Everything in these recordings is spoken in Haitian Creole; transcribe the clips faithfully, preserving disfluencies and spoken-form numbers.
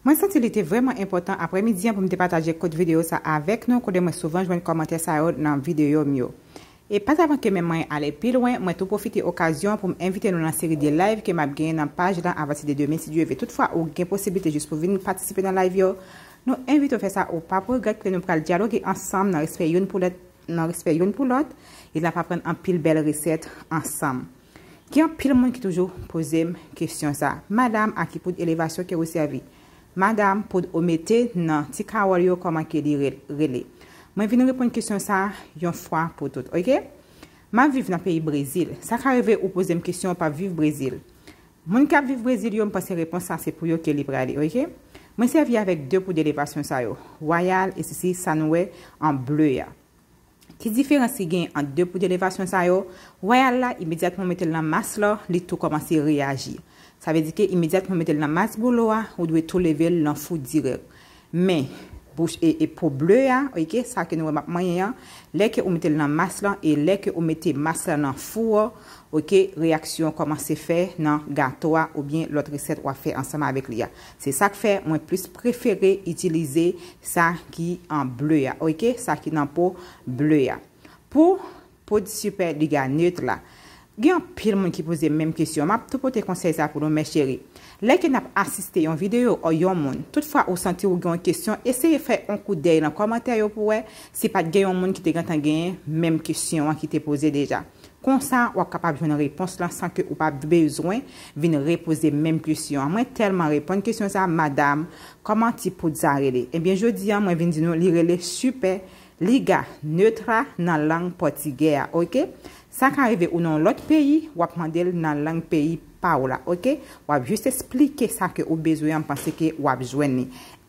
Mwen santi li te vrèman enpòtan aprèmidi an pou m te pataje kout videyo sa avèk nou, kote mwen souvan jwenn kòmantè sa yo nan videyo m yo. E pa t avan ke menm mwen ale pi lwen, mwen tou pwofite okazyon pou m envite nou nan seri de live ke m ap genyen nan paj la apati de demen si Dye vle. Toutfwa ou gen posiblite jis pou vin patisipe nan live yo, nou envite w fè sa, ou p ap regrèt, ke nou pral dyaloge ansanm nan respè youn pou lòt, nan respè youn pou lòt, e n ap aprann anpil bèl resèt ansanm. Gen anpil moun ki toujou poze m kesyon sa, "Madam, a ki poud elevasyon ke ou sèvi?" Madam, poud ou mete nan ti kawòl yo, kòman ke li re-, rele? Mwen vin reponn kesyon sa yon fwa pou tout, oke? M ap viv nan peyi Brezil. Sa ka rive ou poze m kesyon ou p ap viv Brezil. Moun k ap viv Brezil yo, m panse repons sa se pou yo ke li prale, oke? Mwen sèvi avèk de poud elevasyon sa yo, Royal e Sisi, sa nou wè an ble a. Ki diferans ki gen ant de poud elevasyon sa yo? Royal la, imedyatman w mete l nan mas lan, li tou kòmanse reyaji. Sa vle di ke imedyatman w mete l nan mas boulo a, ou dwe tou leve l nan fou dirèk. Men, bouch e, e po ble a, oke, sa ke nou wè m ap manyen an, lè ke ou mete l nan mas lan e lè ke ou mete mas lan nan fou an, oke, reyaksyon kòmanse fè nan gato a oubyen lòt resèt w ap fè ansanm avèk li a. Se sa k fè mwen plis prefere itilize sa ki an ble a, oke, sa ki nan po ble a. Pou poud Super Liga Neutre la, gen anpil moun ki poze menm kesyon. M ap tou pote konsèy sa pou nou, mè cheri. Lè ke n ap asiste yon videyo o yon moun, toutfwa ou santi ou gen yon kesyon, eseye fè yon kout dèy nan kòmantè yo pou wè si pa t gen yon moun ki te gentan genyen menm kesyon an ki te poze deja. Konsa, w ap kapab jwenn repons lan san ke ou pa bezwen vin repoze menm kesyon an. Mwen tèlman reponn kesyon sa, "Madam, kòman ti poud sa rele?" Ebyen, jodi a, mwen vin di nou, li rele Super Liga Neutre nan lang pòtigè a, oke? Sa ka rive ou nan yon lòt peyi, w ap mande l nan lang peyi pa w la, oke? W ap jis esplike sa ke ou bezwen an, m panse ke w ap jwenn li.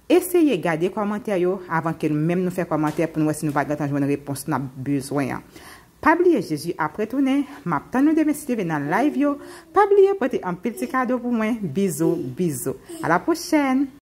Eseye gade kòmantè yo avan ke nou menm nou fè kòmantè pou nou wè si nou pa gentan jwenn repons n ap bezwen an. Pa bliye, Jezi ap retounen. M ap tann nou demen si Dye vle nan live yo. Pa bliye pote anpil ti kado pou mwen. Bizou, bizou. A la pwochèn!